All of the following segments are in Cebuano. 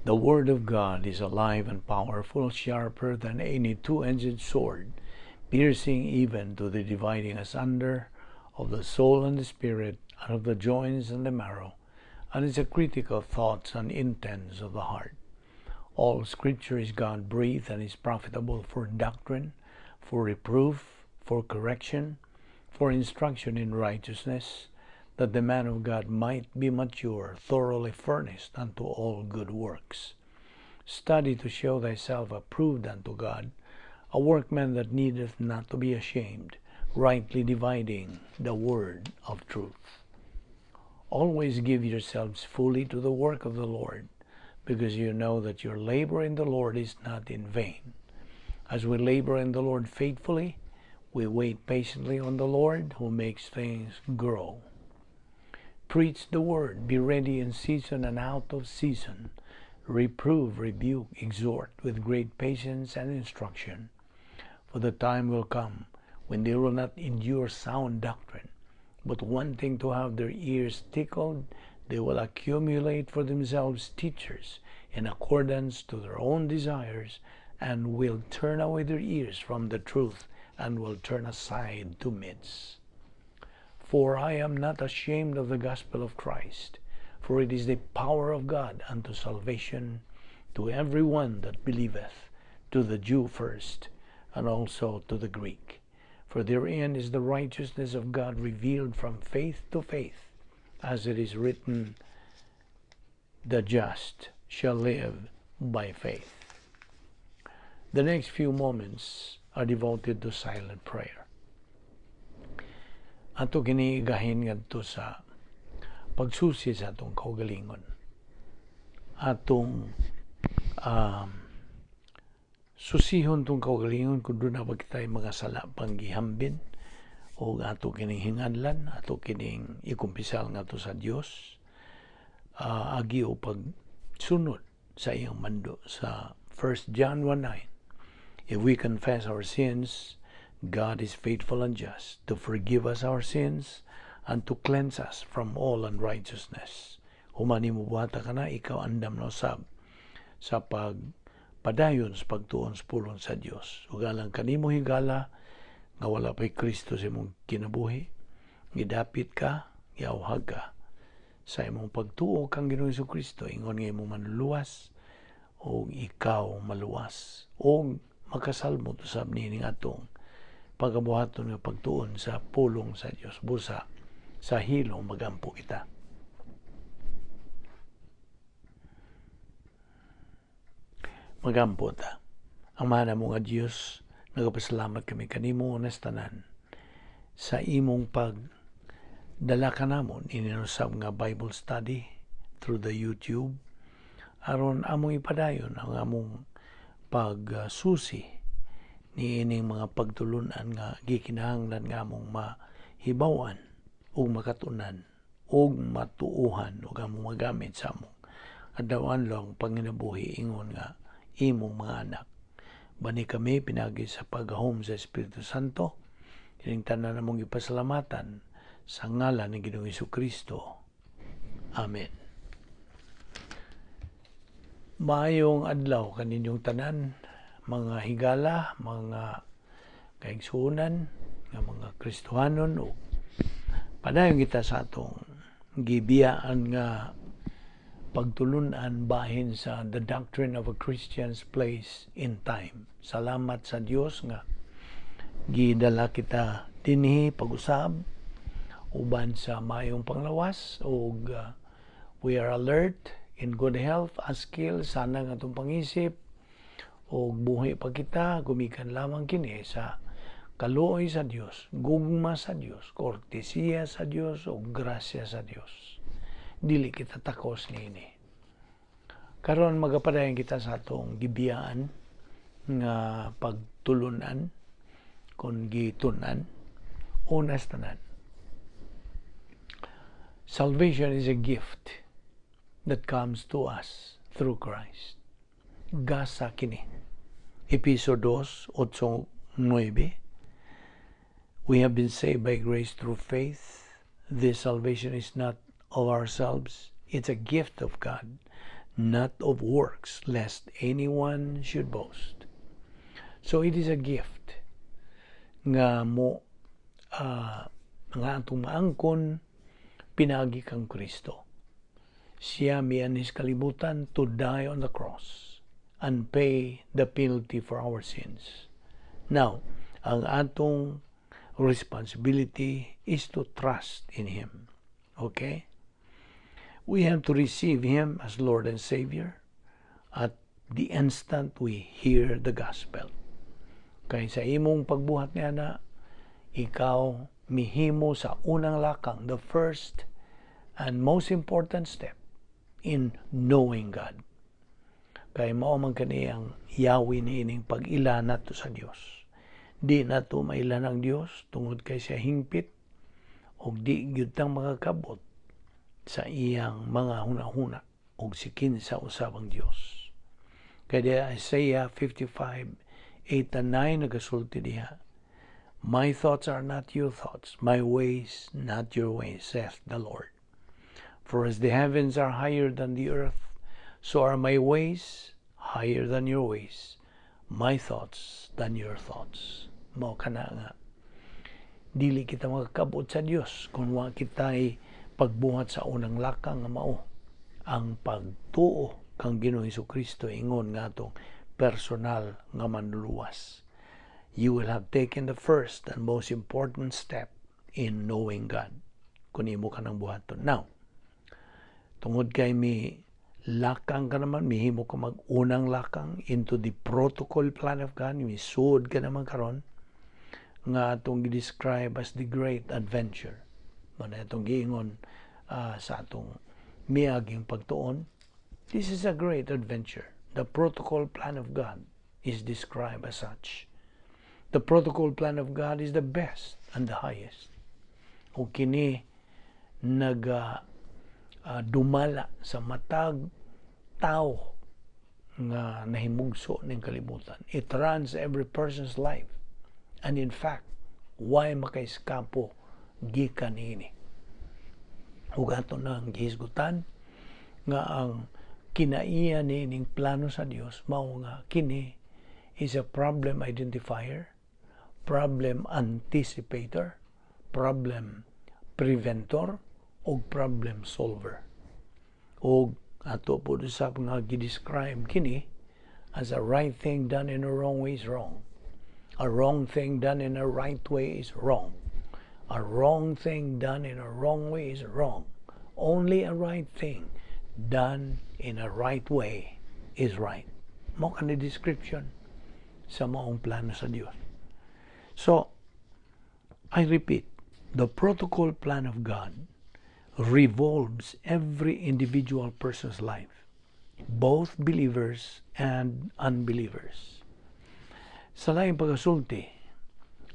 The Word of God is alive and powerful, sharper than any two-edged sword, piercing even to the dividing asunder of the soul and the spirit, and of the joints and the marrow, and is a critic of thoughts and intents of the heart. All Scripture is God-breathed and is profitable for doctrine, for reproof, for correction, for instruction in righteousness, that the man of God might be mature, thoroughly furnished unto all good works. Study to show thyself approved unto God, a workman that needeth not to be ashamed, rightly dividing the word of truth. Always give yourselves fully to the work of the Lord, because you know that your labor in the Lord is not in vain. As we labor in the Lord faithfully, we wait patiently on the Lord, who makes things grow. Preach the word, be ready in season and out of season. Reprove, rebuke, exhort with great patience and instruction. For the time will come when they will not endure sound doctrine, but wanting to have their ears tickled, they will accumulate for themselves teachers in accordance to their own desires, and will turn away their ears from the truth, and will turn aside to myths. For I am not ashamed of the gospel of Christ, for it is the power of God unto salvation to every one that believeth, to the Jew first, and also to the Greek. For therein is the righteousness of God revealed from faith to faith, as it is written, "The just shall live by faith." The next few moments are devoted to silent prayer. Ato kini igahin ngadto sa pagsusi sa atong kaugalingon. Atong susihon tong kaugalingon kung duna ba kitay mga sala pang gihambin o ato kining hingadlan, ato kining ikumpisal ngadto sa Dios, agi o pagsunod sa iyang mando sa 1 John 1:9. If we confess our sins, God is faithful and just to forgive us our sins and to cleanse us from all unrighteousness. Human nimo buhata kana, ikaw andam na usab sa pagpadayon sa pagtuon sa pulong sa Dios. Ug alang kanimo, higala, nga wala pa'y Kristo sa imong kinabuhi, gidapit ka, giawhag ka sa imong pagtuo kang Ginoong Kristo ingon nga imong manluluwas ug ikaw maluwas ug makasalmot usab niining atong pagabuhaton nga pagtuon sa pulong sa Dios. Busa sa hilom magampo kita. Magampo ta. Ang mahal mo nga Dios, nagapasalamat kami kanimo unas tanan sa imong pag dala kanamon inusab nga Bible study through the YouTube aron among ipadayon ang among pagsusi niining mga pagtulunan nga gikinahanglan nga among mahibaw-an ug makatunan ug matuohan ug among magamit sa among adlaw-adlaw panginabuhi ingon nga imong mga anak. Bani kami pinagi sa paghahom sa Espiritu Santo, kining tanan among gipasalamatan sa ngalan ni Ginoong Hesukristo. Amen. Maayong adlaw kaninyong tanan, mga higala, mga kaigsuonan, nga mga Kristohanon, ug padayon kita sa atong gibiyaan nga pagtulunan bahin sa The Doctrine of a Christian's Place in Time. Salamat sa Dios nga gidala kita dinhi pag-usab uban sa maayong panglawas ug we are alert, in good health, askil sana nga atong pangisip ug buhi pa kita gumikan lamang kini sa kaluoy sa Dios, gugma sa Dios, kortesiya sa Dios ug grasya sa Dios. Dili kita takos niini. Karon magapadayon kita sa atong gibiyaan nga pagtulunan kon gitun-an unas tanan. Salvation is a gift that comes to us through Christ. Gasa kini. Episo 2, 8, 9. We have been saved by grace through faith. This salvation is not of ourselves. It's a gift of God, Not of works, lest anyone should boast. So it is a gift nga mo nga atong maangkon pinagi kang Kristo. Siya mianhis kalibutan to die on the cross and pay the penalty for our sins. Now, ang atong responsibility is to trust in Him. Okay? We have to receive Him as Lord and Savior at the instant we hear the gospel. Kay sa imong pagbuhat niya na, ikaw mihimo sa unang lakang, the first and most important step in knowing God. Kay mao man kani ang yawi niining pag-ila nato sa Dios. Di nato maila ang Dios tungod kay siya hingpit ug di gyud tang makakabot sa iyang mga hunahuna ug si kinsa usab ang Dios. Kay di Isaiah 55:8 and 9 nagasulti diha, "My thoughts are not your thoughts, my ways not your ways, saith the Lord. For as the heavens are higher than the earth, so are my ways higher than your ways, my thoughts than your thoughts." Mao kana nga dili kita makakabot sa Dios kung wa kita'y pagbuhat sa unang lakang nga mao ang pagtuo kang Ginoong Kristo ingon nga atong personal nga manluluwas. You will have taken the first and most important step in knowing God kung imo ka nang buhaton. Now, tungod kay mi lakang ka naman, mihimo ka mag-unang lakang into the protocol plan of God, misuod ka naman karon nga atong gi-describe as the great adventure. Mao na atong giingon sa atong miaging pagtuon. This is a great adventure. The protocol plan of God is described as such. The protocol plan of God is the best and the highest. O kini naga dumala sa matag tao nga nahimugso ning kalibutan. It runs every person's life. And in fact, way makaiskapo gikan niini? Ug ato nang gihisgutan nga ang kinaiya niining plano sa Dios mao nga kini is a problem identifier, problem anticipator, problem preventor, ug problem solver. Og ato po sa nga gi-describe kini as a right thing done in a wrong way is wrong. A wrong thing done in a right way is wrong. A wrong thing done in a wrong way is wrong. Only a right thing done in a right way is right. Mao kani description sa maong plano sa Dios. So, I repeat, the protocol plan of God revolves every individual person's life, both believers and unbelievers. Sa laing pagasulti,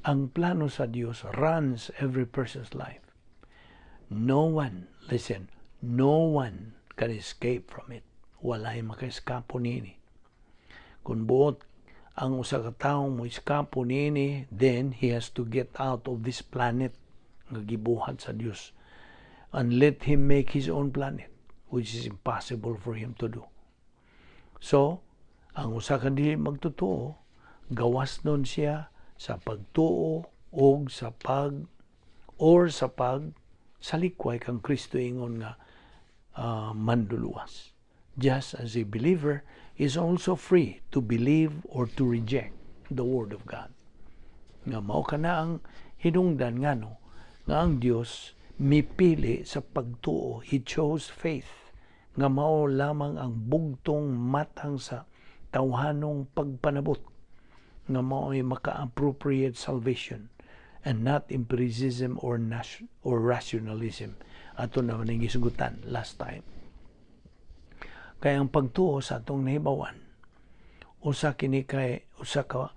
ang plano sa Dios runs every person's life. No one, listen, no one can escape from it. Walay makaeskapo niini. Kung buot ang usa ka tawo mo eskapo niini, then he has to get out of this planet nga gibuhat sa Dios and let him make his own planet, which is impossible for him to do. So, ang usa ka dili magtotoo, gawas nun siya sa pagtuo og sa pag or sa pag salikway kang Kristo ingon nga manluluwas. Just as a believer is also free to believe or to reject the word of God. Nga mao kana ang hinungdan ngano nga ang Dios mipili sa pagtuo. He chose faith nga mao lamang ang bugtong matang sa tawhanong pagpanabot nga mao'y maka-appropriate salvation and not empiricism or rationalism. Ato naman ang gisgutan last time. Kaya ang pagtuo sa atong nahibawan, usa kini kay usa ka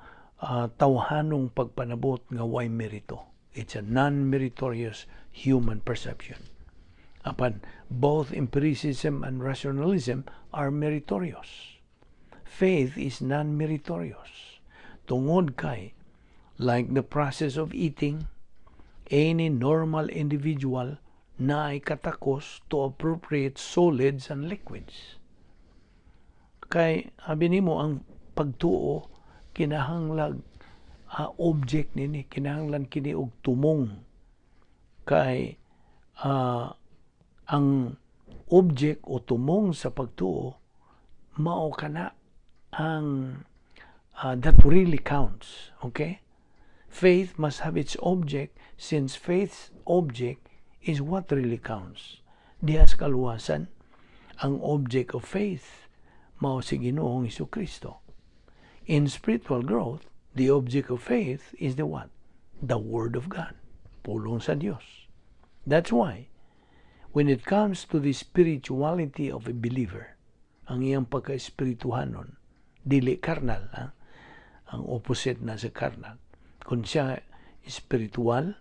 tawhanong pagpanabot nga way merito. It's a non-meritorious human perception. Apan both empiricism and rationalism are meritorious. Faith is non-meritorious. Tungod kay, like the process of eating, any normal individual naay katakos to appropriate solids and liquids. Kay abi nimo, ang pagtuo kinahanglag object nini, kinahanglan kini og tumong, kay ang object o tumong sa pagtuo mao kana ang that really counts. Okay, faith must have its object, since faith's object is what really counts. Diha sa kaluwasan, ang object of faith mao si Ginoong Kristo. In spiritual growth, the object of faith is the what? The Word of God, pulong sa Dios. That's why when it comes to the spirituality of a believer, ang iyang pagka-espirituhanon, dili karnal, ha? Ang opposite na sa karnal. Kung siya spiritual,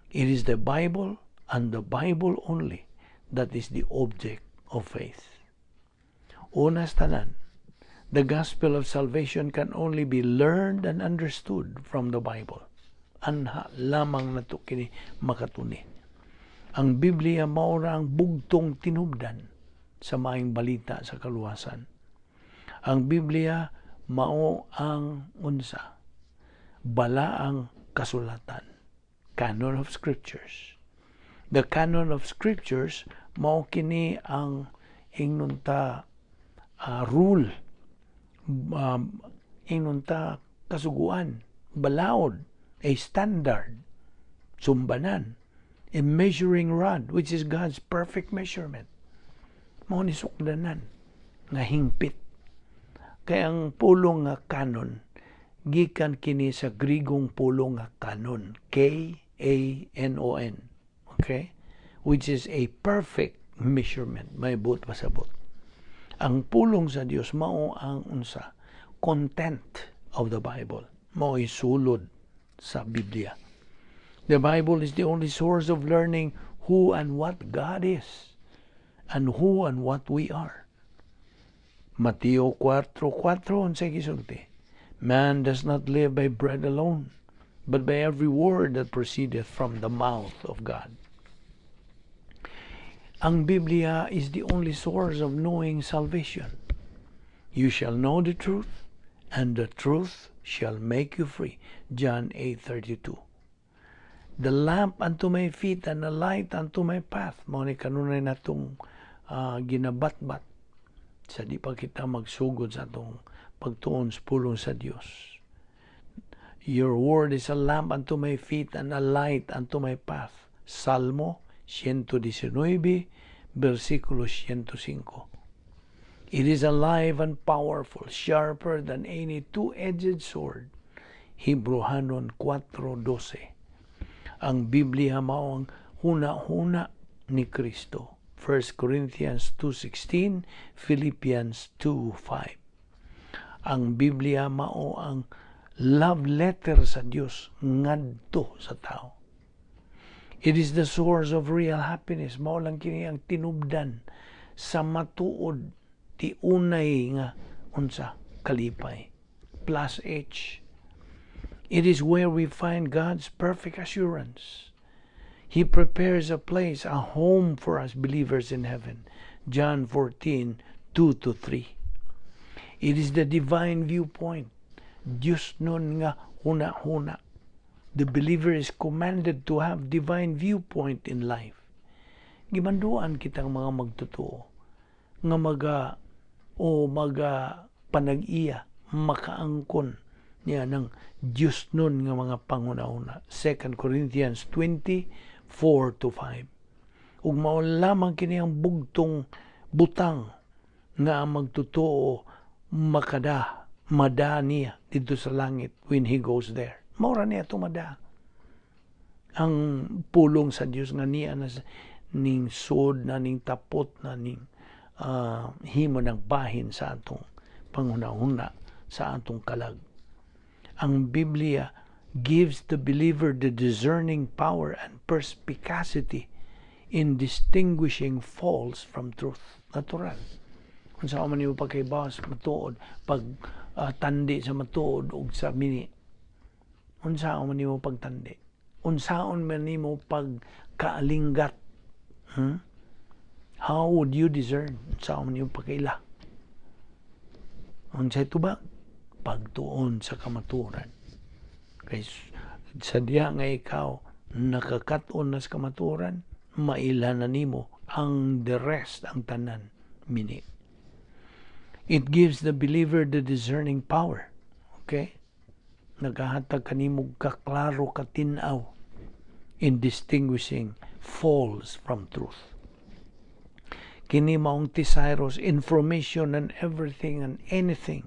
it is the Bible and the Bible only that is the object of faith. Una sa tanan, the gospel of salvation can only be learned and understood from the Bible. Anha lamang nato kini makatuni. Ang Biblia mao ra ang bugtong tinubdan sa maayong balita sa kaluwasan. Ang Biblia mao ang unsa? Balaang kasulatan. Canon of Scriptures. The canon of Scriptures mao kini ang ingnon ta rule, ingnon ta kasuguan, balaod, a standard, sumbanan, a measuring rod, which is God's perfect measurement. Mao ni sukdanan nga hingpit. Kay ang pulong nga canon, gikan kini sa Grigong pulong nga kanon, kanon. Okay? Which is a perfect measurement. May buot pasabot. Ang pulong sa Dios mao ang unsa? Content of the Bible. Mao sulod sa Biblia. The Bible is the only source of learning who and what God is and who and what we are. Mateo 4:4, unsay gisulti? "Man does not live by bread alone, but by every word that proceedeth from the mouth of God." Ang Biblia is the only source of knowing salvation. "You shall know the truth, and the truth shall make you free." John 8:32. The lamp unto my feet and a light unto my path. Mao ni kanunay natong ginabatbat sa di pa kita magsugod sa atong pagtuon sa pulong sa Dios. "Your word is a lamp unto my feet and a light unto my path." Salmo 119, versikulo 105. It is alive and powerful, sharper than any two-edged sword. Hebreohanon 4:12. Ang Biblia mao ang huna-huna ni Kristo. 1 Corinthians 2:16, Philippians 2:5. Ang Biblia mao ang love letter sa Dios ngadto sa tao. It is the source of real happiness. Mao lang kini ang tinubdan sa matuod tiunay nga unsa? Kalipay. Plus H. It is where we find God's perfect assurance. He prepares a place, a home for us believers in heaven. John 14:2-3. It is the divine viewpoint. Diosnon nga huna-huna. The believer is commanded to have divine viewpoint in life. Gimanduan kitang mga magtotoo nga maga o maga panag-iya makaangkon niya ng Diosnon nga mga panghuna-huna. 2 Corinthians 20:4-5. Ug mao lamang kini ang bugtong butang nga ang magtotoo makada mada niya didto sa langit when he goes there. Mao ra niya tumada. Ang pulong sa Dios nga niya na ning sud na ning tapot na ning himo ng bahin sa atong panghuna-huna, sa atong kalag. Ang Biblia gives the believer the discerning power and perspicacity in distinguishing false from truth. Natural. Kung unsaon man nimo pagkaibaw sa matuod, pag tandi sa matuod ug sa mini, unsaon man nimo pagtandi? Unsaon man nimo pagkaalinggat? How would you discern? Unsaon man nimo pagkaila? Unsay tubag? Pagtuon sa kamatuoran. Kay sa diha nga ikaw nakakaton na sa kamatuoran, maila na nimo ang the rest, ang tanan mini. It gives the believer the discerning power. Okay? Nagahatag kanimo kaklaro katin-aw in distinguishing false from truth. Kini maong thesaurus, information and everything and anything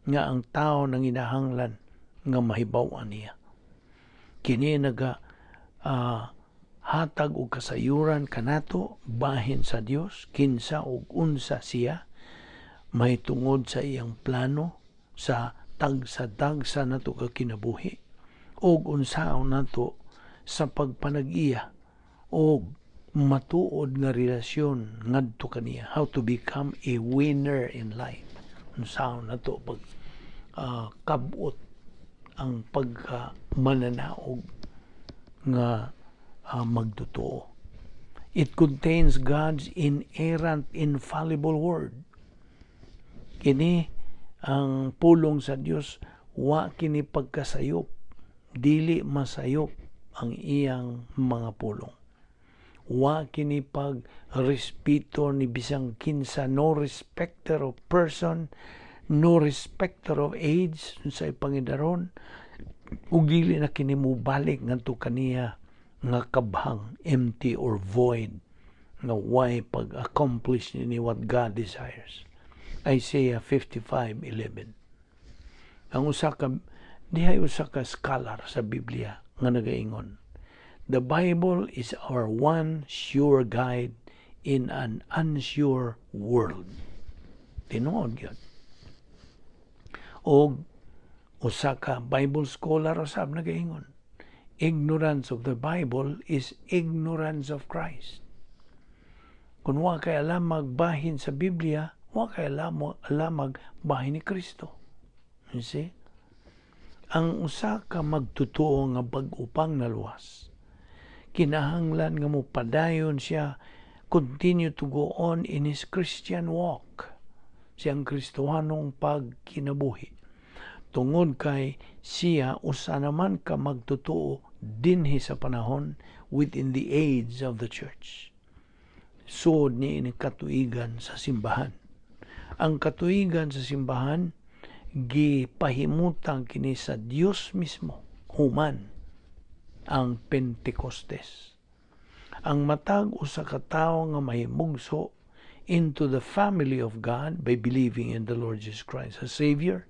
nga ang tao nang inahanglan nga mahibaw-an niya. Kini naga hatag og kasayuran kanato bahin sa Dios, kinsa ug unsa siya mahitungod sa iyang plano sa tagsa-tagsa nato ka kinabuhi ug unsaon nato sa pagpanag-iya og matuod nga relasyon ngadto kaniya, how to become a winner in life, unsaon nato pag kabot ang pagka mananaog nga magtotoo. It contains God's inerrant, infallible word. Kini ang pulong sa Dios, wa kini pagkasayop, dili masayop ang iyang mga pulong. Wa kini pag respeto ni bisang kinsa, no respecter of person, no respecter of age sa pangidaron, ug dili na kini mobalik ngadto kaniya nga kabhang, empty or void, nga way pag-accomplish ni what God desires. Isaiah 55:11. Ang usa ka dihay usa ka scholar sa Biblia nga nagaingon, "The Bible is our one sure guide in an unsure world." Tinuod gyud. Og usa ka Bible scholar usab nagaingon, "Ignorance of the Bible is ignorance of Christ." Kung wa kay alamag bahin sa Biblia, wa kay alamag bahin ni Kristo. You see? Ang usa ka magtotoo nga bag-o pang naluwas, kinahanglan nga mopadayon siya, continue to go on in his Christian walk, siyang Kristohanong pagkinabuhi. Tungod kay siya usa naman ka magtotoo dinhi sa panahon, within the age of the church. Suod ni ini katuigan sa simbahan. Ang katuigan sa simbahan, gipahimutang kini sa Dios mismo human ang Pentecostes. Ang matag usa ka tawo nga mahimugso into the family of God by believing in the Lord Jesus Christ as Savior,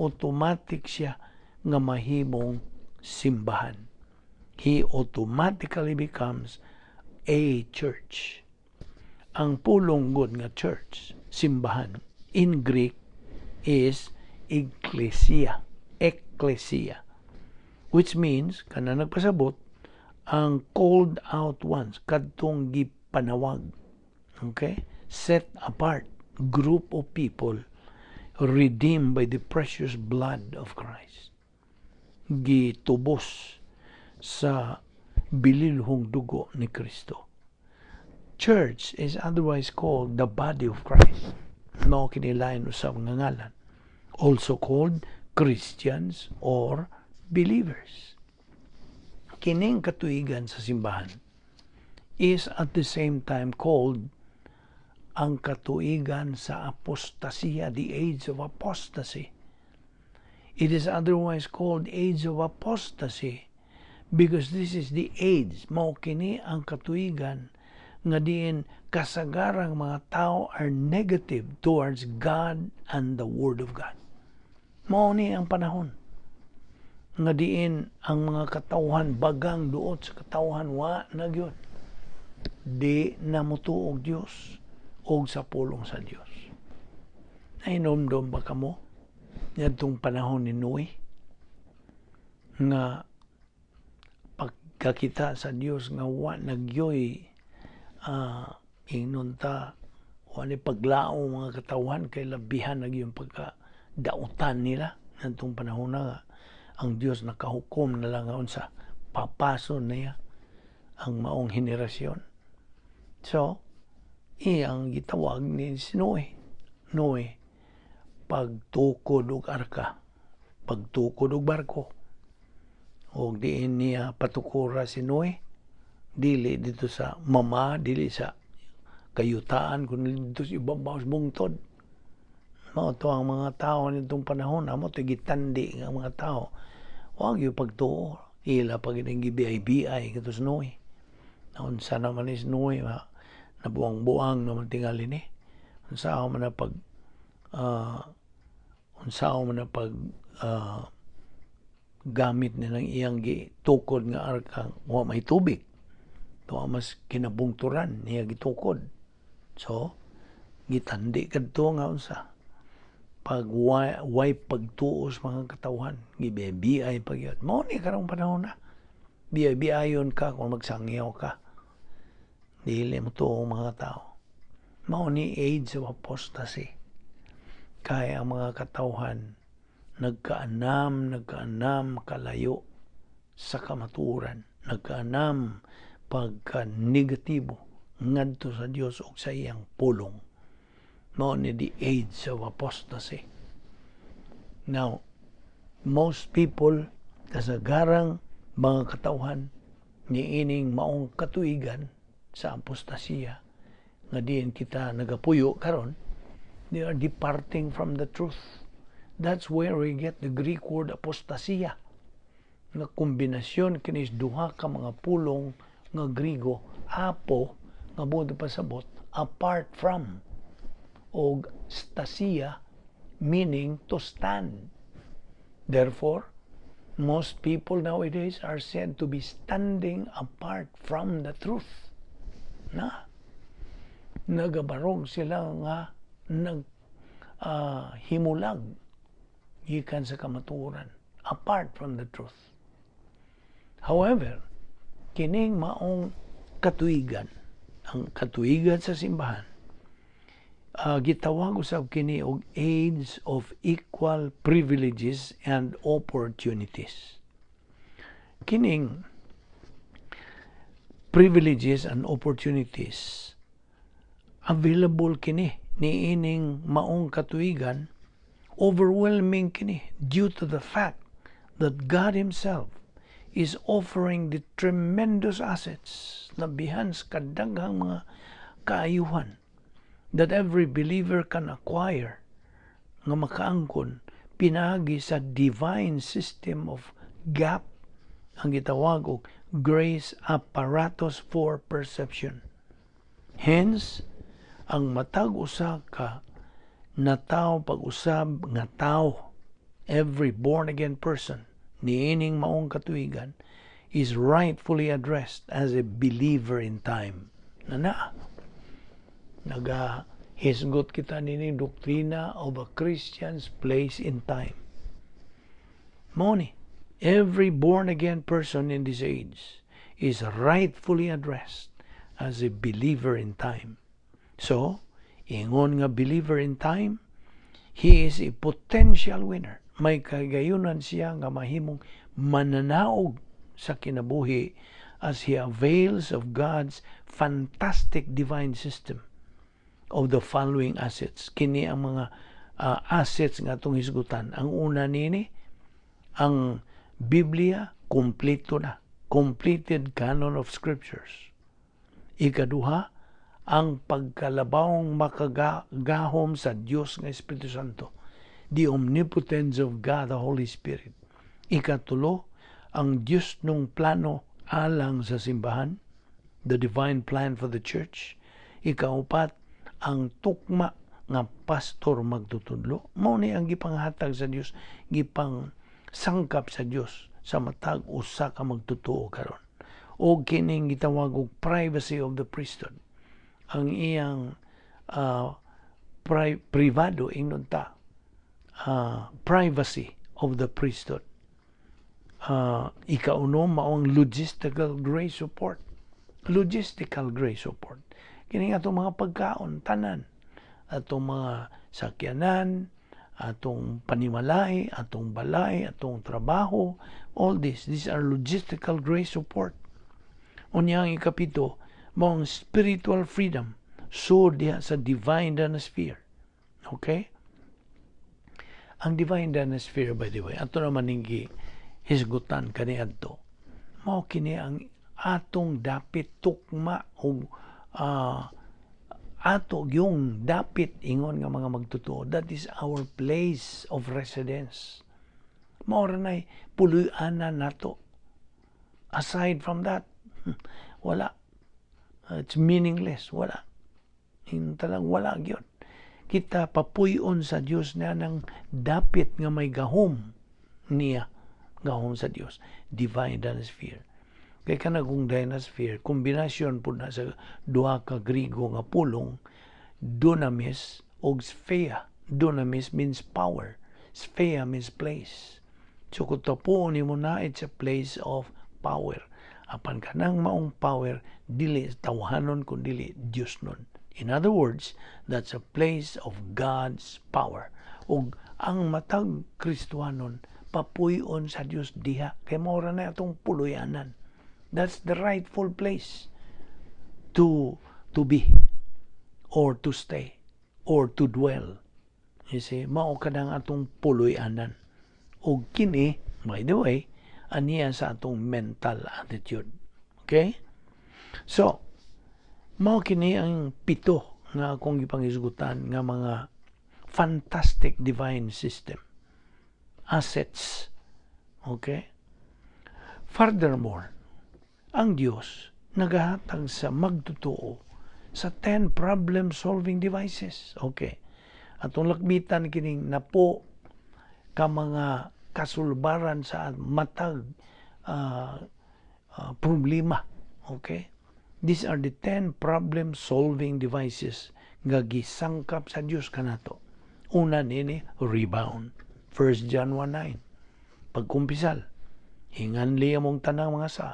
automatic siya nga mahimong simbahan. He automatically becomes a church. Ang pulong gud nga church, simbahan, in Greek is ekklesia. Ekklesia. Which means, kana nagpasabot, ang called out ones, kadtong gipanawag. Okay? Set apart group of people redeemed by the precious blood of Christ. Gitubos sa bililhong dugo ni Kristo. Church is otherwise called the body of Christ. Mao kini lain usab nga ngalan. Also called Christians or believers. Kining katuigan sa simbahan is at the same time called ang katuigan sa apostasya, the age of apostasy. It is otherwise called age of apostasy because this is the age, mao kini ang katuigan nga diin kasagarang mga tao are negative towards God and the Word of God. Mao ni ang panahon nga diin ang mga katawhan bagang duot sa katawhan, wa na gyud, di na motuo og Dios og sa pulong sa Dios. Nahinomdom ba kamo ngadtong panahon ni Noe nga pagkakita sa Dios nga wa nagyoy ingnon ta wa ni paglao mga katawhan kay labihan na yung pagka dautan nila ngadtong panahon na nga ang Dios nakahukom na lang nga unsa papason niya ang maong henerasyon? So, iyang gitawag ni si Noe. "Noe, Pagtukod og arka, pagtukod og barko. Og diin niya patukura si Noe, dili didto sa mama, dili sa kayutaan, kundi didto sa ibabaw sa bungtod. Mao to ang mga tao nitong panahon, amo to gitandi nga mga tao. Wa gyud pagtuo, ila pa gyud gibiyay-biyay kadto si Noe. Unsa naman is Noe, nabuang-buang naman tingali ni. Unsa man na pag gamit nilang iyang gitukod nga arka, wa may tubig. Tuwa mas kinabungturan niya gitukod. So, gitandi kadto nga unsa pag way pagtuo sa mga katawhan, gibiyay pa gyud. Mao ni karong panahon na. Biyay-biyayon ka kung magsangyaw ka. Dili mo tuo mga tao. Mao ni age of apostasy. Kaya ang mga katawhan nagkaanam kalayo sa kamatuoran, nagkaanam pagka negatibo ngadto sa Dios ug sa iyang pulong. Mao ni the age of apostasy. Now, most people, kasagarang mga katawhan niining maong katuigan sa apostasiya nga diin kita nagapuyo karon, they are departing from the truth. That's where we get the Greek word apostasia, nga kombinasyon kini duha ka mga pulong nga Grigo, apo nga buot pasabot apart from, og stasia, meaning to stand. Therefore, most people nowadays are said to be standing apart from the truth. Na nagabarog sila nga nag himulag gikan sa kamatuoran, apart from the truth. However, kining maong katuigan, ang katuigan sa simbahan, gitawag usab kini og age of equal privileges and opportunities. Kining privileges and opportunities, available kini niining maong katuigan, overwhelming kini due to the fact that God Himself is offering the tremendous assets na bihan sa kadaghang mga kaayuhan that every believer can acquire nga makaangkon pinaagi sa divine system of gap, ang gitawag og grace apparatus for perception. Hence, ang matag usa ka natawo pag-usab nga tao, every born again person niining maong katuigan, is rightfully addressed as a believer in time. Na na naga hisgot kita nining doktrina of a Christian's place in time. Mao ni, every born again person in this age is rightfully addressed as a believer in time. So, ingon nga believer in time, he is a potential winner. May kagayunan siya nga mahimong mananaog sa kinabuhi as he avails of God's fantastic divine system of the following assets. Kini ang mga assets nga atong hisgutan. Ang una nini, ang Biblia, kompleto na. Completed canon of scriptures. Ikaduha, ang pagkalabawng makagahom sa Dios nga Espiritu Santo. The omnipotence of God, the Holy Spirit. Ikatulo, ang Dios nung plano alang sa simbahan, the divine plan for the church. Ikaupat, ang tukma nga pastor magtutudlo. Mao ni ang gipanghatag sa Dios, gipang sangkap sa Dios sa matag usa ka magtutuo karon. O kining gitawag og privacy of the priesthood. Ang iyang privado ingnon ta, privacy of the priesthood. Ikaunom, mao ang logistical grace support. Logistical grace support. Kini atong mga pagkaon tanan, atong mga sakyanan, atong panimalay, atong balay, atong trabaho, all this, these are logistical grace support. Unya ang ikapito, mao ang spiritual freedom, so diha sa divine sphere. Okay? Ang divine dynasphere, by the way, ato naman ning hisgutan kaniadto. Mao kini ang atong dapit tukma og ato yung dapit ingon nga mga magtotoo. That is our place of residence. Mao ra nay puloy-anan nato. Aside from that, wala. It's meaningless. Wala. Talang wala gyud. Kita papuy-on sa Dios na ng dapit nga may gahom niya, gahom sa Dios, divine dynasphere. Kay kanang dynasphere, kombinasyon pud na sa duha ka Griego nga pulong, dunamis og sphere. Dunamis means power, sphere means place. So kung tapuon nimo na, it's a place of power. Apan kanang maong power, dili tawhanon kun dili Dios nun. In other words, that's a place of God's power. Ug ang matag Kristohanon papuy-on sa Dios diha kay mao ra na atong puloy-anan. That's the rightful place to be or to stay or to dwell. You see, mao kanang atong puloy-anan. Ug kini, by the way, aniya sa atong mental attitude. Okay? So, mao kini ang pito nga akong gipangisgutan nga mga fantastic divine system assets. Okay? Furthermore, ang Dios nagahatag sa magtotoo sa 10 problem-solving devices. Okay. Atong lakbitan kining napo ka mga kasulbaran sa matag problema. Okay? These are the 10 problem-solving devices nga gisangkap sa Dios kanato. Una nini, rebound. 1 John 1:9. Pagkumpisal, hinganli among tanang mga sa.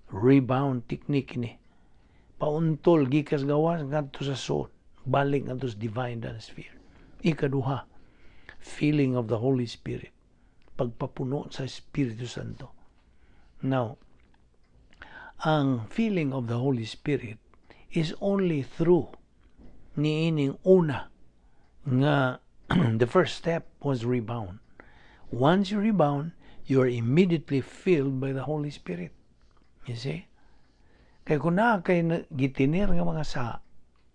Rebound technique ni. Pauntol gikas gawas ngadto sa suod, balik ngadto sa divine sphere. Ikaduha, filling of the Holy Spirit. Pagpapuno sa Espiritu Santo. Now, ang filling of the Holy Spirit is only through niining una nga the first step was rebound. Once you rebound, you are immediately filled by the Holy Spirit. You see? Kay kung naa kay gitiner nga mga sa,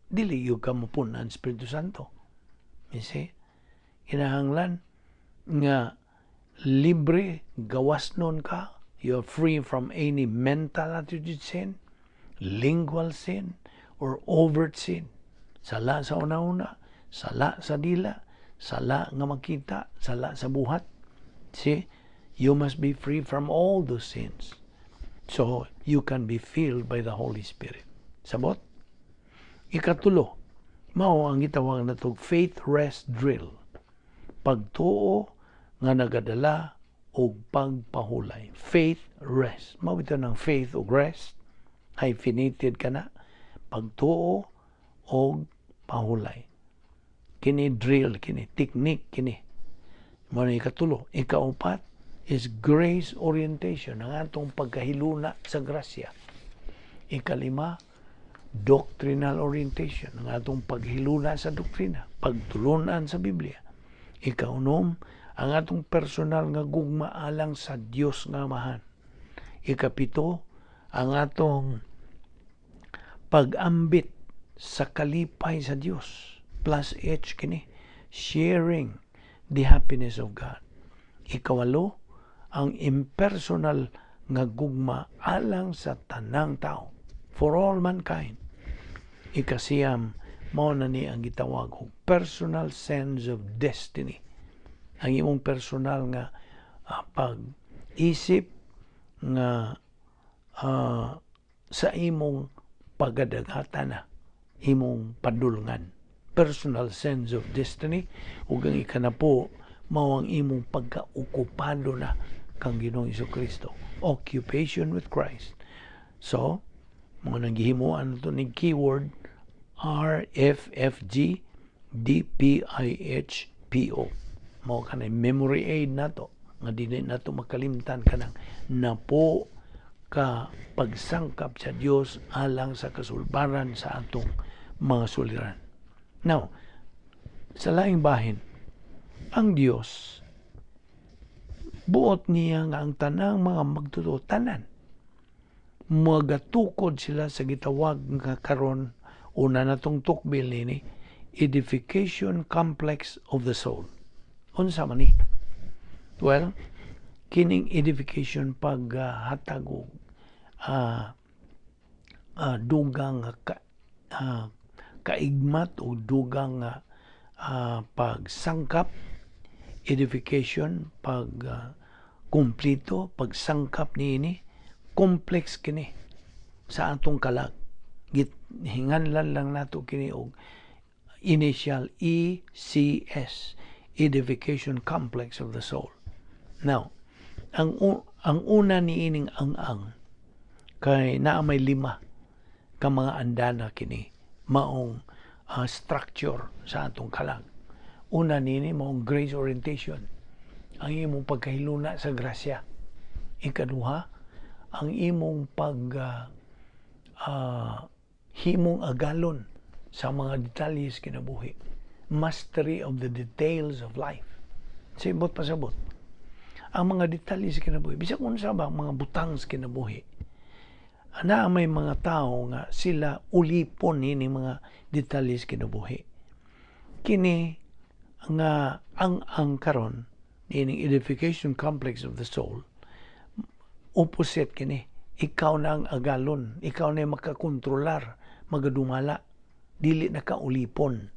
dili gyud ka mapun-an Espiritu Santo. You see? Kinahanglan nga libre, gawas nun ka. You are free from any mental attitude sin, lingual sin, or overt sin. Sala sa una-una, sala sa dila, sala nga makita, sala sa buhat. See? You must be free from all those sins. So, you can be filled by the Holy Spirit. Sabot? Ikatulo, mao ang gitawag natog faith rest drill. Pagtuo nga nagadala og pagpahulay. Faith rest. Mao ito ng faith ug rest. Hyphenated ka na. Pagtuo og pahulay. Kini drill, kini technique, kini. Mao na ikatulo. Ikaupat is grace orientation, ang atong pagkahiluna sa grasya. Ikalima, doctrinal orientation, ang atong paghiluna sa doktrina, pagtulunan sa Biblia. Ikaunom, ang atong personal nga gugma alang sa Dios nga Amahan. Ikapito, ang atong pag-ambit sa kalipay sa Dios. Plus H kini, sharing the happiness of God. Ikawalo, ang impersonal nga gugma alang sa tanang tao, for all mankind. Ikasiyam, mao na ni ang gitawag og personal sense of destiny. Ang imong personal nga pag-isip nga sa imong pagadagatan na, imong padulngan. Personal sense of destiny. Ug ang ikanapo, mao ang imong pagkaokupado na kang Ginoong Kristo. Occupation with Christ. So, mga nang gihimuan to ni keyword R F F G D P I H P O. Mao kanay memory aid nato nga dili nato makalimtan kanang napo ka pagsangkap sa Dios alang sa kasulbaran sa atong mga suliran. Now, sa laing bahin, Ang Dios, buot niya nga ang tanang mga magtotoo, tanan, magatukod sila sa gitawag nga karon una natong tukbil nini, edification complex of the soul. Unsa man ni? Well, kining edification, paghatag og dugang kaigmat o dugang pagsangkap, edification, pag kumplito, pagsangkap niini, complex kini sa atong kalag. Hinganlan lang nato kini og initial ECS, edification complex of the soul. Now, ang una niining ang-ang kay naa may lima ka mga andana kini maong structure sa atong kalag. Una nini maong grace orientation. Ang imong pagkahiluna sa grasya. Ikaduha, ang imong pag himong agalon sa mga detalye sa kinabuhi. Mastery of the details of life. Sibot pasabot. Ang mga detalye sa kinabuhi, bisag unsa ba ang mga butang sa kinabuhi, na may mga tao nga sila ulipon ini mga detalye sa kinabuhi. Kini nga ang karon ining edification complex of the soul, opposite kini. Ikaw na ang agalon, ikaw na makakontrolar, magadumala, dili na ka ulipon.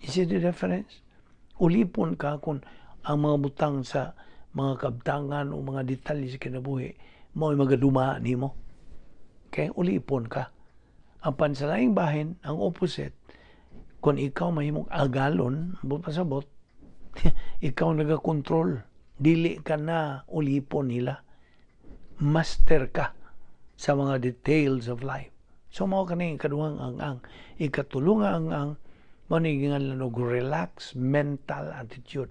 You see the difference? Ulipon ka kung ang mga butang sa mga kabtangan o mga detalye sa kinabuhi mo ay magaduma nimo. Okay? Ulipon ka. Apan sa laing bahin, ang opposite, kung ikaw mahimong agalon, pasabot, ikaw nagakontrol, dili ka na ulipon nila. Master ka sa mga details of life. So mao kani ikaduhang ang-ang. Ikatulo nga ang-ang, mao ni ginganlan og relax mental attitude.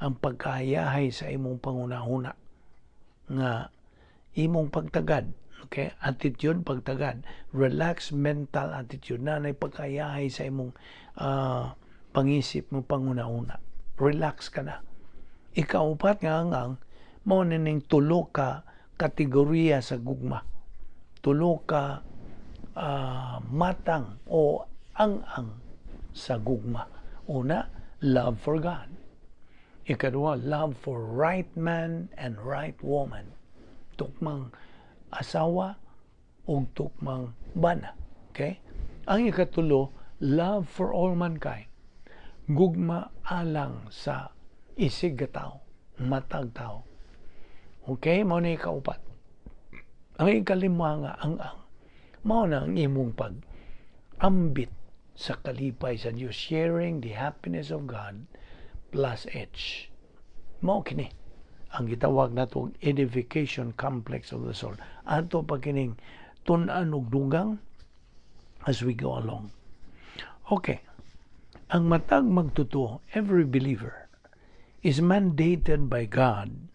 Ang pagkahayahay sa imong pangunahuna nga imong pagtagad. Okay? Attitude, pagtagad. Relax mental attitude. Na nay pagkahayahay sa imong pangisip mo, pangunahuna. Relax ka na. Ikaupat nga ang-ang, mao ning tulo ka kategorya sa gugma. Tulo ka matang o ang-ang sa gugma. Una, love for God. Ikaduha, love for right man and right woman. Tukmang asawa o tukmang bana. Okay? Ang ikatulo, love for all mankind. Gugma alang sa isig ka tao, matag tao. Okay, mao ni ikaupat. Ang ikalima nga ang-ang, mao na ang imong pag ambit sa kalipay sa Dios, sharing the happiness of God plus H. Mao kini ang gitawag nato edification complex of the soul. Ato pa kining tun-an og dugang as we go along. Okay. Ang matag magtotoo, every believer is mandated by God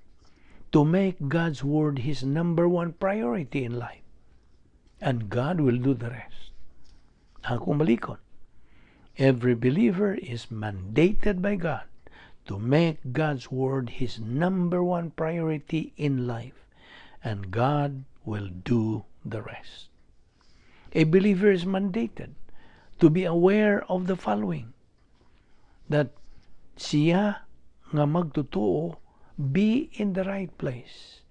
to make God's word his number one priority in life. And God will do the rest. Akong balikon. Every believer is mandated by God to make God's word his number one priority in life. And God will do the rest. A believer is mandated to be aware of the following: that siya nga magtotoo be in the right place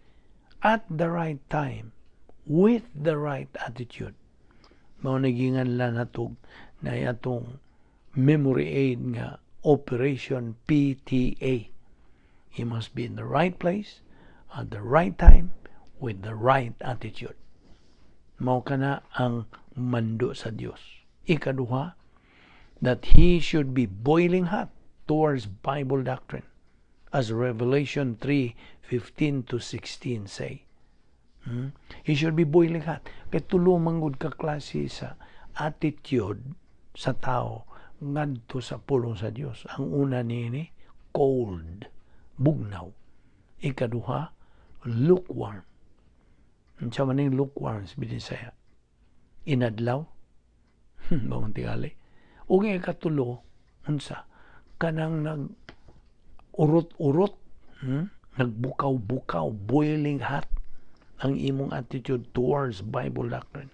at the right time with the right attitude. Mao naginganlan natog na atong memory aid nga Operation PTA. He must be in the right place at the right time with the right attitude. Mao kana ang mando sa Dios. Ikaduha, that he should be boiling hot towards Bible doctrine, as Revelation 3:15 to 16 say. He should be boiling hot. Kay tulo manggod ka klase sa attitude sa tao ngadto sa pulong sa Dios. Ang una niini, cold, bugnaw. Ikaduha, lukewarm. Unsa man ning lukewarm sa Binisaya? Inadlaw? Ba man tingali? Ug ang ikatulo, unsa? Kanang nag Urot-urot, Nagbukaw-bukaw, boiling hot ang imong attitude towards Bible doctrine.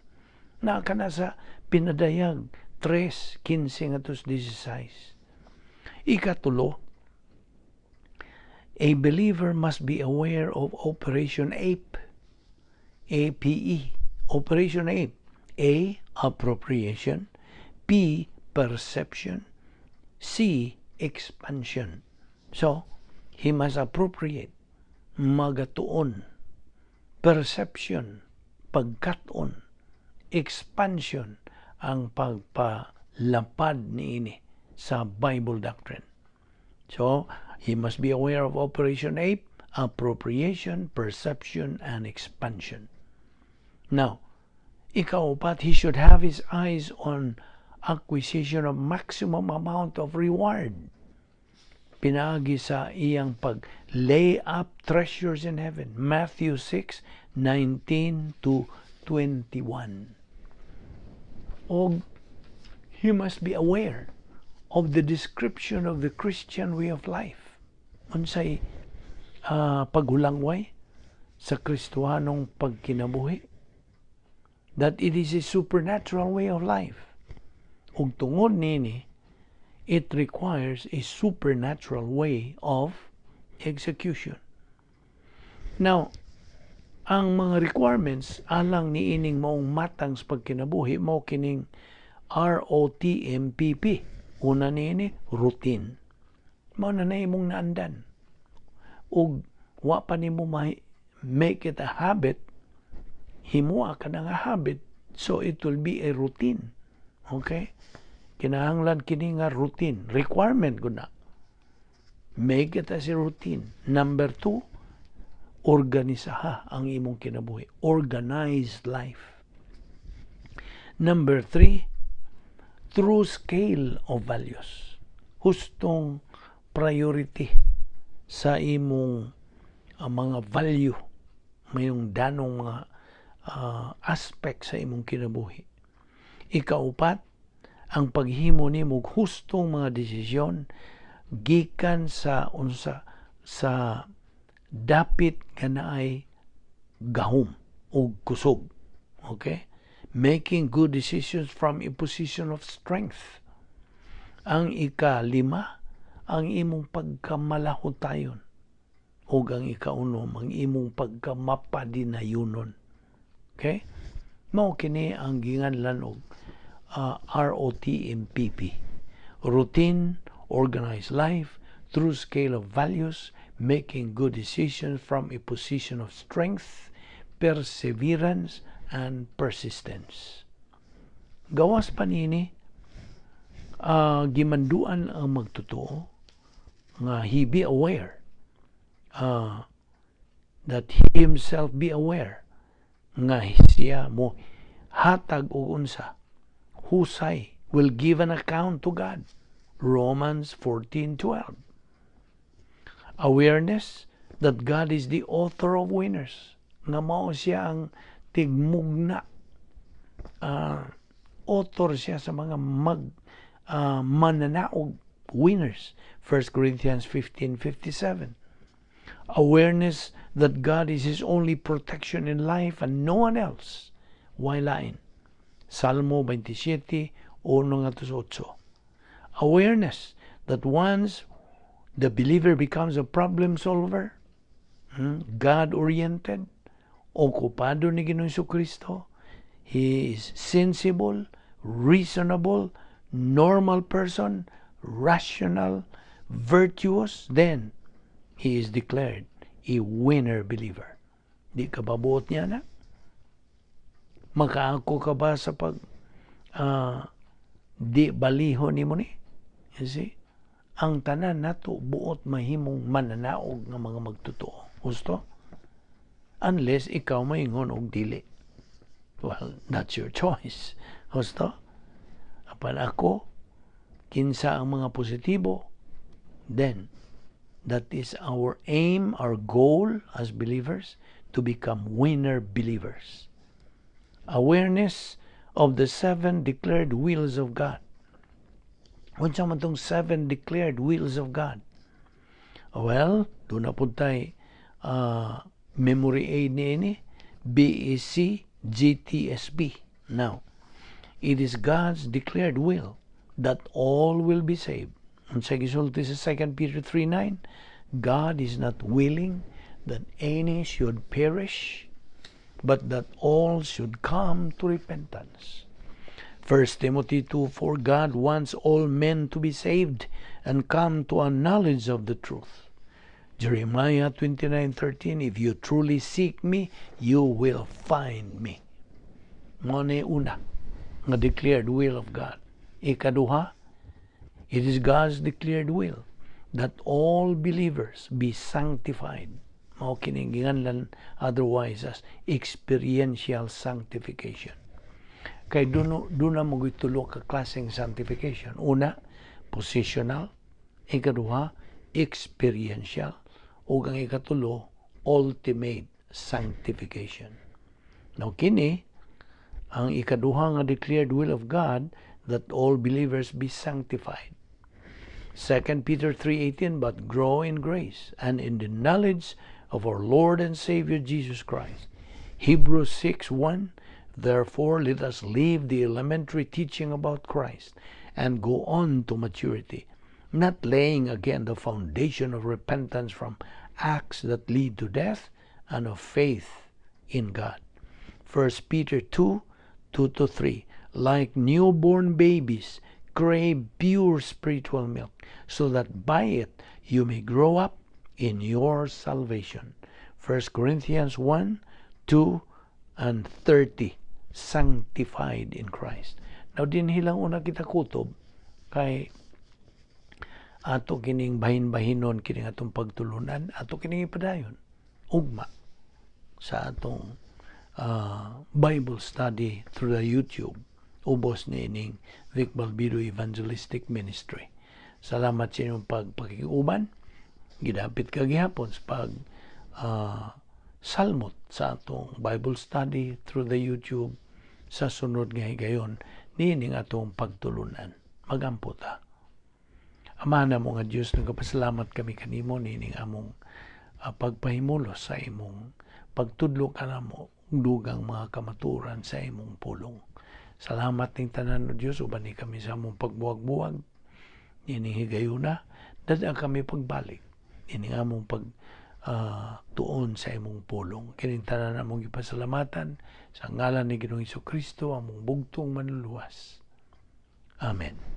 Naa ka na sa Pinadayag 3:15 ngadto 16. Ikatulo, a believer must be aware of Operation APE. APE. Operation APE. A. Appropriation. P. Perception. C. Expansion. So, he must appropriate, magatuon, perception, pagkat-on, expansion, ang pagpalapad niini sa Bible doctrine. So, he must be aware of Operation APE, appropriation, perception, and expansion. Now, ikaupat, he should have his eyes on acquisition of maximum amount of reward. Pinaagi sa iyang pag lay up treasures in heaven. Matthew 6, 19 to 21. Og he must be aware of the description of the Christian way of life. Unsay paghulangway sa Kristohanong pagkinabuhi? That it is a supernatural way of life. Ug tungod nini, it requires a supernatural way of execution. Now, ang mga requirements alang niining maong matang sa pagkinabuhi mao kining ROTMPP. Una niini, routine. Mao na na imong naandan. Ug wa pa nimo make it a habit, himua ka na nga habit, so it will be a routine. Okay? Kinahanglan kini nga routine. Requirement gud na. Make it as a routine. Number two, organisaha ang imong kinabuhi. Organized life. Number three, true scale of values. Hustong priority sa imong mga value, mayong danong mga aspect sa imong kinabuhi. Ikaupat, ang paghimo nimo hustong mga desisyon gikan sa unsa, sa dapit nga naay gahom o kusog. Okay? Making good decisions from a position of strength. Ang ikalima, ang imong pagkamalahutayon. O ang ikaunom, ang imong pagkamapadinayunon. Okay? Mao kini ang ginganlan og ROTMPP. Routine, organized life, true scale of values, making good decisions from a position of strength, perseverance, and persistence. Gawas pa nini, gimanduan ang magtotoo nga he be aware, that he himself be aware nga siya mo hatag og unsa, husay, will give an account to God. Romans 14:12. Awareness that God is the author of winners, nga mao siya ang tigmugna, author siya sa mga mag mananaog, winners. 1 Corinthians 15:57. Awareness that God is his only protection in life and no one else, way lain. Salmo 27:1 ngadto sa 8. Awareness that once the believer becomes a problem solver, God-oriented, okupado ni Ginoong Kristo, he is sensible, reasonable, normal person, rational, virtuous, then he is declared a winner believer. Di ka ba buot niya na? Makaako ka ba sa pag di baliho nimo ni? You see? Ang tanan nato buot mahimong mananaog nga mga magtotoo. Gusto? Unless ikaw maingon og dili. Well, that's your choice. Gusto? Apan ako, kinsa ang mga positibo, then that is our aim, our goal as believers, to become winner believers. Awareness of the seven declared wills of God. Unsa man tong seven declared wills of God? Well, duna pud tay memory aid niini, BEC GTSB. Now, it is God's declared will that all will be saved. Unsa gisulti sa 2 Peter 3:9? God is not willing that any should perish, but that all should come to repentance. 1 Timothy 2:4, God wants all men to be saved and come to a knowledge of the truth. Jeremiah 29:13, "If you truly seek me, you will find me." Mao ni una nga declared will of God. Ikaduha, it is God's declared will that all believers be sanctified. Mao kining ginganlan otherwise as experiential sanctification. Kay duna man tulo ka klaseng sanctification. Una, positional. Ikaduha, experiential. Ug ang ikatulo, ultimate sanctification. Now kini, ang ikaduha nga declared will of God, that all believers be sanctified. 2 Peter 3:18, "But grow in grace and in the knowledge of our Lord and Savior Jesus Christ." Hebrews 6:1, "Therefore let us leave the elementary teaching about Christ and go on to maturity, not laying again the foundation of repentance from acts that lead to death and of faith in God." 1 Peter 2:2-3, "Like newborn babies, crave pure spiritual milk, so that by it you may grow up in your salvation." 1 Corinthians 1, 2, and 30, sanctified in Christ. Now, dinhi lang una kita kutob kay ato kining bahin-bahinon kining atong pagtulunan, ato kining ipadayon ugma sa atong Bible study through the YouTube ubos niining Vic Balbido Evangelistic Ministry. Salamat sa inyong pagpakiuban. Gidapit ka gihapon sa pag salmot sa atong Bible study through the YouTube sa sunod nga higayon niining atong pagtulunan. Magampo ta. Ama namo nga Dios, nagapasalamat kami kanimo niining among pagpahimulos sa imong pagtudlo kanamo dugang mga kamatuoran sa imong pulong. Salamat ning tanan, o Dios, uban ni kami sa among pagbuwag-buwag niining higayuna, dad-a kami pagbalik ining among pag tuon sa imong pulong. Kining tanan among gipasalamatan sa ngalan ni Ginoong Kristo, among bugtong Manluluwas. Amen.